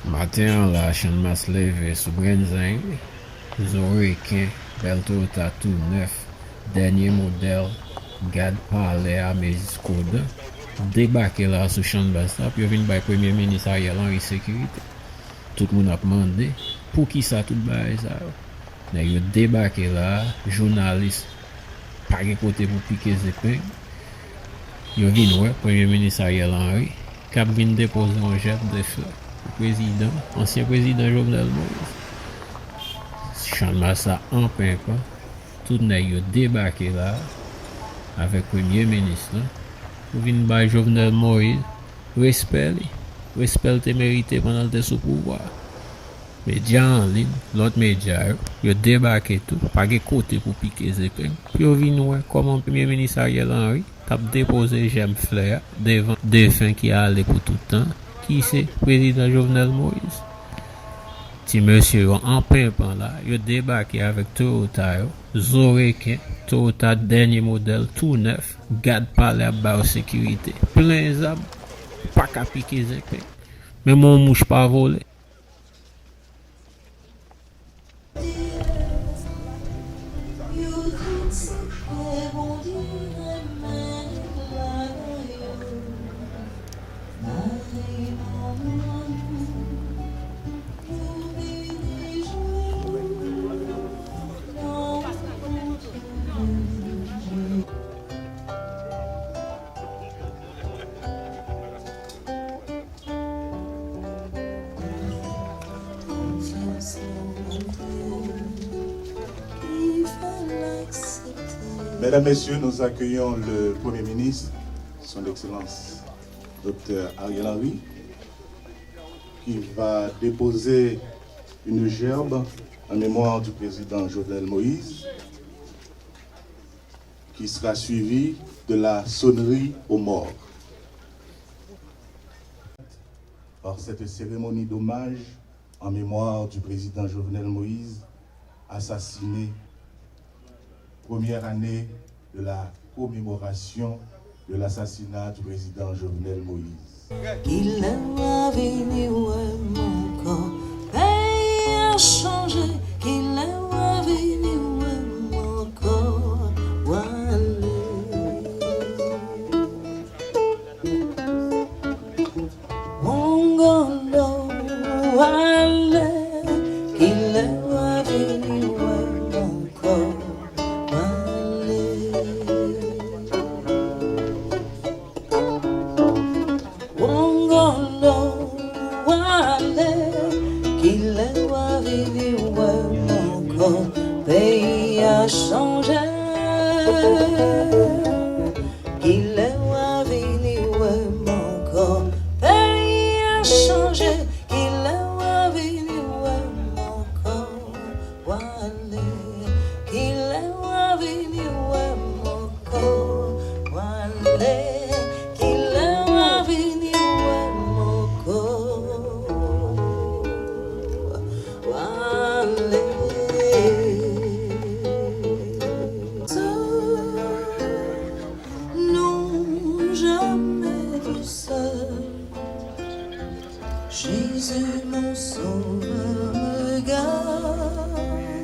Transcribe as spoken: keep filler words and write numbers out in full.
Maten an la, Channmas leve sou Brenzeng, zo reken, bèl Toyota tou nèf, dènye modèl, gad palè a, Maurice Codan, debake la sou Channmas la pou yo vin bay Premye Minis Ariel Henry sekirite. Tout moun ap mande, poukisa tout bagay sa yo? Nèg yo debake la, jounalis pa gen kote pou pike zepeng. Yo vin wè Premye Minis Ariel Henry k ap vin depoze yon jèb de flè pou prezidan, ansyen prezidan Jovenel Moïse. Channmas la an penpan, tout nèg yo debake la avèk Premye Minis lan pou vin bay Jovenel Moïse respè li, respè l te merite pandan l te sou pouvwa a. Medya an liy, lòt medya yo, yo debake tou, pa gen kote pou pike zepeng, pou yo vin wè kòman Premye Minis Ariel Henry t ap depoze jèb flè a devan defen ki ale pou tout tan, ki se Prezidan Jovenel Moïse. Ti mesye yo an penpan la, yo debake avèk Toyota yo, zo reken, Toyota dènye modèl, tou nèf, gad palè ap ba yo sekirite, plen zam, pa ka pike zepeng. Menm yon mouch pa vole. Mesdames, Messieurs, nous accueillons le Premier ministre, Son Excellence Docteur Ariel Henry, qui va déposer une gerbe en mémoire du président Jovenel Moïse, qui sera suivie de la sonnerie aux morts. Par cette cérémonie d'hommage en mémoire du président Jovenel Moïse, assassiné, première année de la commémoration de l'assassinat du président Jovenel Moïse. Kilè w a vini wè m ankò? Peyi a chanje. Kilè w a vini wè m ankò? W ale. Wongolo, w ale. Kilè w a vini wè m ankò? W ale. Wongolo, w ale. Kilè w a vini wè m ankò? Peyi a chanje. Kilè w a vini wè m ankò? Peyi a chanje. Kilè w a vini wè m ankò? W ale. Kilè w a vini wè m ankò? W ale. Kilè w a vini wè m ankò? W ale. Seul, non, jamais tout seul. Jésus, mon sauveur, me garde.